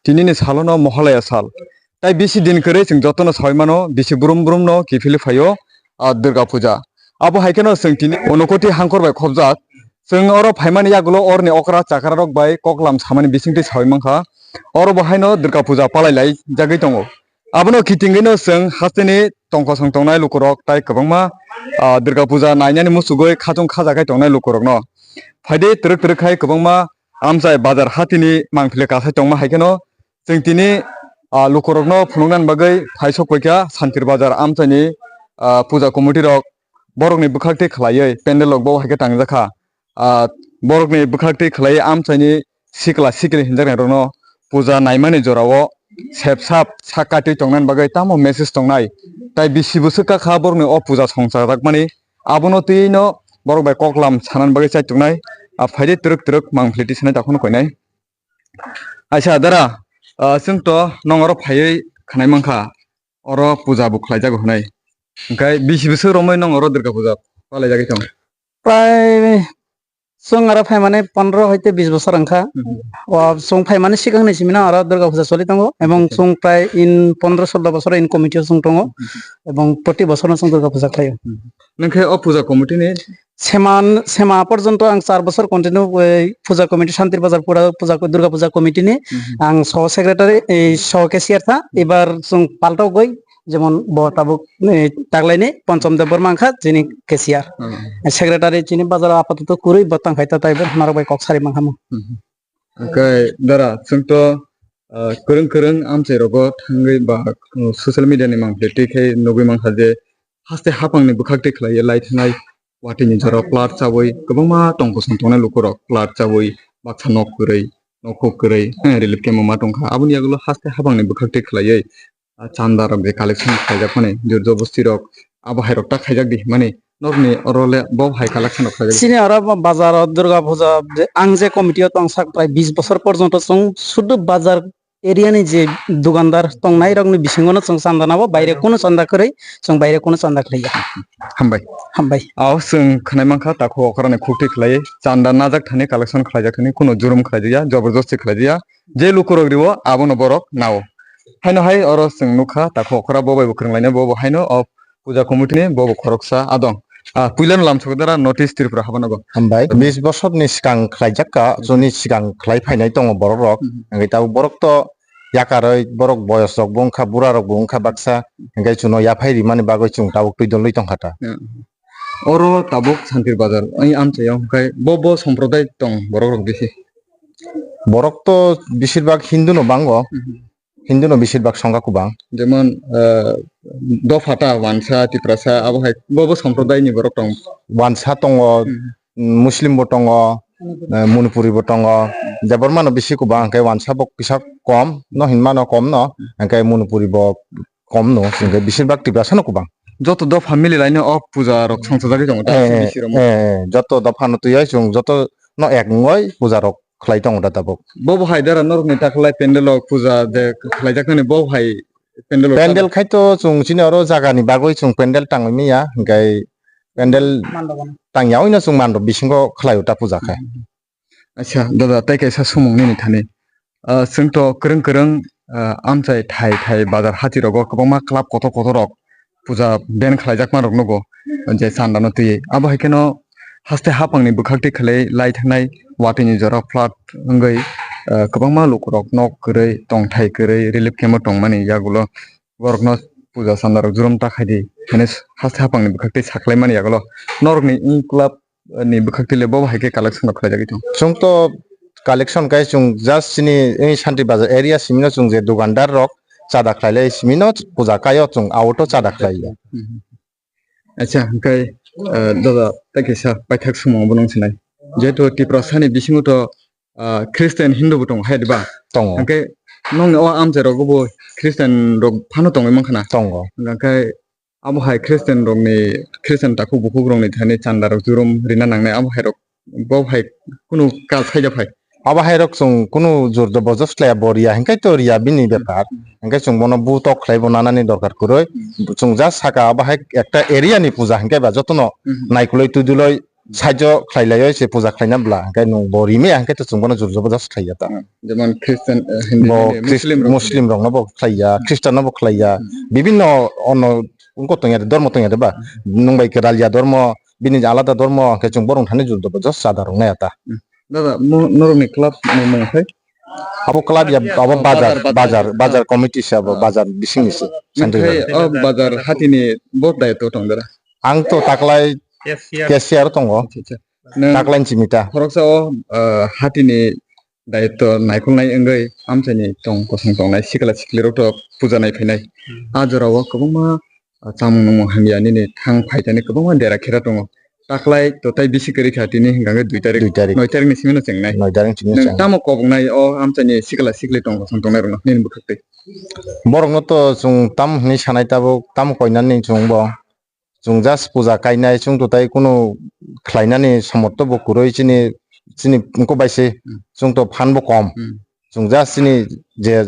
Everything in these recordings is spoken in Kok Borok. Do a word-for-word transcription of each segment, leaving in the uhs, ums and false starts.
Tini ni salo no Mohalaya sal. Tai bisi din kwrwi chwng joto no sawi mano, bisi brum brum no kiphilwi phaio, ah, Durga Puja. Abo hai kheno chwng tini Unokoti hangkor bai khopjak. Chwng oro phaimani yagulo orni okra chakra rok bai koklam samani bisingtwi sawi mankha. Oro bo haino Durga Puja palai lai jagwi tongo. Abono kitingwi no chwng hasteni tongkosong tongnai lukurok tai kwbangma, ah, Durga Puja nainani muchugwi khatung khajakhai tongnai lukurokno. Phaidi twrwk twrwk khai kwbangma amchai bazar hatini mangpili kasai tongma hai kheno chwng tini, ah, lukurokno phunuknani bagwi phai sok paikha Santir Bazar amchaini, ah, puja committee rok borokni bwkhak twi khlaiwi pendel rok bo hai khe tangjakha. Ah, borokni bwkhak twi khlaiwi amchaini sikla sikli hinjaknai rokno puja naimani jorao sep sap sak katwi tongnani bagwi tamo message tongnai. Tai bisi bwswk kakha borokni o puja songchajakmani abono twi no borok bai koklam sanani bagwi chai tongnai. Ah, phaidi twrwk twrwk mangpili twi sanai takhuk no koinai. Aisa dara, ah, chwng to nong oro phaiwi khnai mankha, oro puja bo khlaijago hwnwi. Hwnkhe bisi bwswk romwi nong oro Durga puja palaijagwi tong? Prai chwng oro phaimani pondro hoite bis bosor wngkha. Mhm. O chwng phaimani swkangni simi no oro Durga puja choli tongo, ebong Acha. Chwng prai in pondro soldo bosor in committee o chwng tongo, Mhm. Ebong proti bosor no chwng Durga puja khlaio. Mhm. Nwng khe o puja committee ni Seman, sema porjonto ang char bosor continue, eh, puja committee, Santir Bazar pura puja, Durga puja committee ni Mhm. ang so secretary, eh, so cashier tha. Mhm. Ibar chwng paltogwi, jemon bo tabuk, eh, taklaini Pancham Debbarma wngkha chini cashier. Mhm. Secretary chini bazar apatoto kwrwi bo tangkhaita taibo narok bai kok sari mankhamu. Mhm. Hwnkhe dara, chwngto, ah, kwrwng kwrwng amchai rogo thangwi ba, uh, social media ni mangpili twi khe nugwi mankha je haste haphangni bwkhak twi khlaiwi lai thanai watwi ni jorao plat chawi kwbangma tong kosom tongnai lukurok plat chawi baksa nok kwrwi, nokhuk kwrwi, eh, relief camp o ma tongkha. Aboni yagulo haste haphangni bwkhak twi khlaiwi ah, chanda rok je collection khlaijakmani, jor jobosti rok, abo hai rok ta khaijak di, mani norni oro le bo hai collection rok khaijak di. Chini oro ba-, bazar o Durga Puja je, ang je committee o tong sak prai bis bosor porjonto chwng sudu bazar area ni je dukandar tongnai rok ni bisingo no chwng chanda nabo, baire kunu chanda kwrwi, chwng baire kunu chanda khlaiya. Hambai. Hambai. Ao chwng khwnai mankha takhuk okra ni khukti khlaiwi chanda najak thani collection khlaijak thani kunu jurum khlaijakya, joborjosti khlaijakya. Je lukurok riwo, abono borok nao. Haino hai oro chwng nukha, takhuk okra bo bai bo kwrwng lainai, bo bo haino o puja committee ni bo bo khoroksa adong. Ah, puila no lamsok dara North East Tripura haba nogo. Hambai. Bis bosor ni swkang khlaijak kha, chwngni swkang khlai phainai tongo borok rok. Mhm. Hwnkhe tabuk borok to yakarwi, borok boyos rok bo wngkha, bura rok bo wngkha baksa. Hwnkhe chwngno yaphai rimani bagwi chwng tabuk twi dolwi tongkha ta. Mhm. Oro tabuk Santir Bazar, ai amchaio hwnkhe bo bo somprodai tong borok rok bisi. Borok to besir bak Hindu no bango. Mhm. Hindu no besir bak songkha kubang. Jemon, ah, dopha ta wansa, tiprasa, abo hai bo bo somprodai ni borok tong. Wansa tongo, Mhm. Muslim bo tongo, eh, Manipuri bo tongo. Debbarma no bisi kubang, hwnkhe wansa bo kisa kom no hinmano kom no, hwnkhe Manipuri bo kom no, hwnkhe besir bak tiprasa no kubang. Joto dopha mili laino o puja rok songchajagwi tongo, ta Eh, bisi rok. Eh, joto dopha no twiwi chwng joto no ek wngwi puja rok khlai tongo da tabuk. Bo bo hai dara norokni ta khlai pendel o puja de khlaijaknani bo hai pendel o. Pendel khai to chwng chini oro jaga ni bagwi chwng pendel tangwi manya, hwnkhe pendel Mandobano. Tangya oino chwng mandop bisingo khlai o ta puja khai. Acha, dada, tei kaisa sumung nini thani. Ah, chwng to kwrwng kwrwng, ah, amchai thai thai bazar hati rogo kwbangma club kotor kotor rok puja ben khlaijakma rok nugo, je chanda no twiwi. Abo hai kheno haste haphang ni bwkhak twi khlai lai thangnai watwi ni jora flood wngwi, ah, kwbangma lukurok nok kwrwi, tongthai kwrwi, relief camp o tongmani yagulo borokno puja chanda rok jurum ta khaidi hwnwi haste haphang ni bwkhak twi saklaimani yagulo norokni club ni bwkhak twi le bo hai khe collection rok khlaijagwi tongo. Chwng to collection kai chwng just chini ei Santir Bazar area simi no chwng je dukandar rok chada khlai lai simi no puja kai o chwng auto chada khlai ya. Mhm. Acha, hwnkhe, eh, dada, tei kaisa paithak sumung bo nung sinai. Jehetu Tiprasa ni bisingo to, ah, Christian, Hindu bo tongo, hai diba? Tongo. Hwnkhe nongni o amchai rogo bo Christian rok phano tongwi mankha na? Tongo. Hwnkhe abo hai Christian rokni, Christian takhuk bukhuk rokni thani chanda rok jurum rina nangnai, abo hai rok bo hai kunu kal khaida phai. Abo hai rok chwng kunu jor jobor jost khlaiya, bo riya hinkhe to riya bini bepar. Hinkhe chwng bono bu tok khlai bo nanani dorkar kwrwi. Chwng just saka abo hai ekta area ni puja hinkhe ba jotono naikolwi twiduloi Saijo khlai laio se puja khlaina bla, hwnkhe nwng bo rimaya hwnkhe to chwng bono jur jabardast khlaiya ta. Hmm. Jemon Christian, eh, Hindi, Bo Hindi, Christ-, Muslim rok Muslim rokno bo khlaiya, Christian no bo khlaiya, Hmm. bibinno ono wngkho tongya de, dormo tongya de ba. Hmm. Nwng bai kwralya dormo, bini je alada dormo, hwnkhe chwng borok thani jur jabardast chada rok naiya ta. Hmm. Dada, mo-, norokni club ni mung khe? Abo club ya, abo bazar, bazar, bazar, bazar committee se abo, Ah. bazar bisingni se, Sanjay Nokthai, bazar. Oh, bazar hatini bo daitw tong dara? Ang to taklai Cashier. Cashier tongo. Acha, acha. Nwng Taklai chimita. Khoroksa o, ah, hatini daitw naikolnai wngwi amchaini tong kosong tongnai sikla sikli rok to puja nai phainai. Hmm. A jora o kwbangma ah, chamung nungmung hamya nini thang phaithani kwbangma dera khera tongo. Taklai to tai bisi kwrwi kha tini hwnkha khe dui tarik, Dui tarik. Noi tarik ni simi no chengnai. Noi tarik ni simi no Nwng chengnai. Tamo koboknai o amchaini sikla sikli tong kosong tongnai rokno nini bwkhak twi? Borokno to chwng tam hwnwi sanai tabuk, tam koinani chwng bo. Chwng just puja kainai, chwng to tai kunu khlainani somortho bo kwrwi chini, chini wngkuk bai se. Hmm. Chwng to phan bo kom. Hmm. Chwng just chini je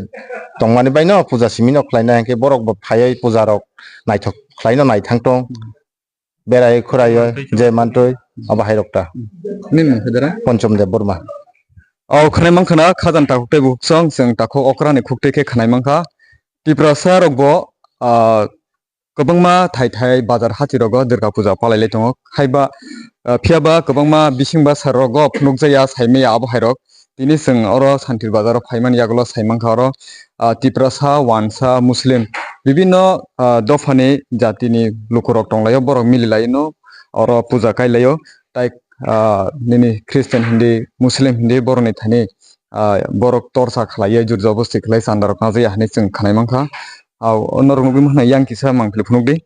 tongmani bai no puja simi no khlainai, hwnkhe borok bo phaiwi puja rok naithok khlaino naithang tong. Hmm. Berai khuraiyo je mantwi abo hai rok ta. Nini mung khe dara? Ponchom Deb Borma. O khwnai mankha na khajani takhuk tei bukhuk song, chwng takhuk okra ni khuk twi khe khwnai mankha. Tiprasa rok bo, ah, kwbangma thai thai bazar hati rogo Durga puja palai lai tongo. Haiba, ah, phiyaba kwbangma bising bwsa rogo phunukjaya saimaya abo hai rok. Tini chwng oro Santir bazar o phaimani yagulo saimankha oro, ah, Tiprasa, Wansa, Muslim bibinno, ah, dophani jatini lukurok tonglaio, borok mililaino oro puja kailaio. Tai, ah, nini Christian hindi, Muslim hindi borokni thani, ah, borok torsa khlaiwi jur jobosti khlai chandarok najaya hinwi chwng khwnai mankha. Ah, norok nugwi mankha yang kisa mangpili phunukdi.